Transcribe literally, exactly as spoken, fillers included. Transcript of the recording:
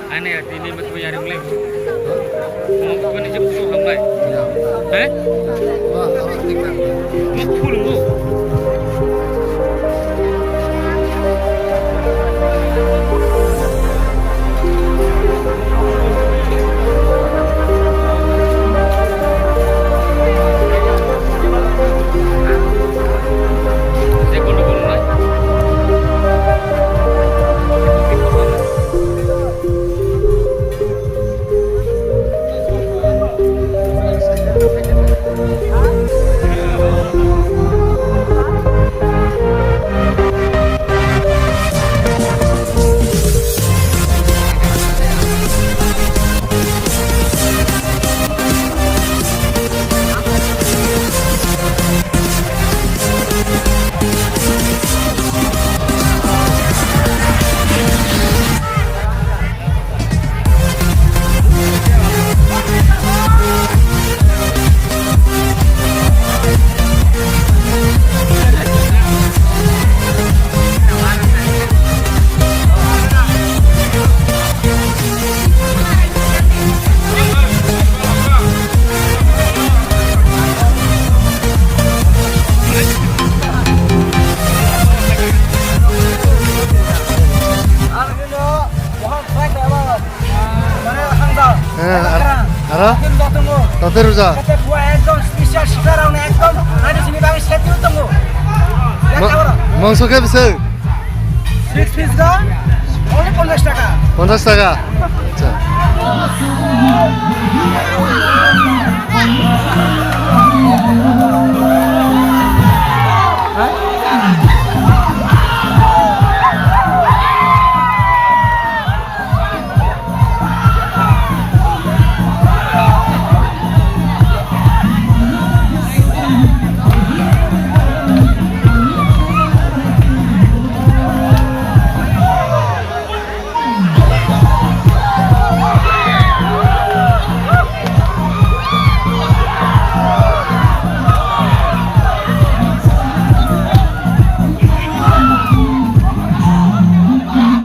Ani ya, tini metu yang ringlai. Mau kau ni jemput tu hambai. Eh? Wah, awak tinggal. Mau puluh. Eh, ar-, aro? Tote ruja. Ekdom special sikarokni ekdom ani sini bagwi set tongo. Mangso khe bwswk? Six piece ga only ponchash taka. Ponchash taka? Acha.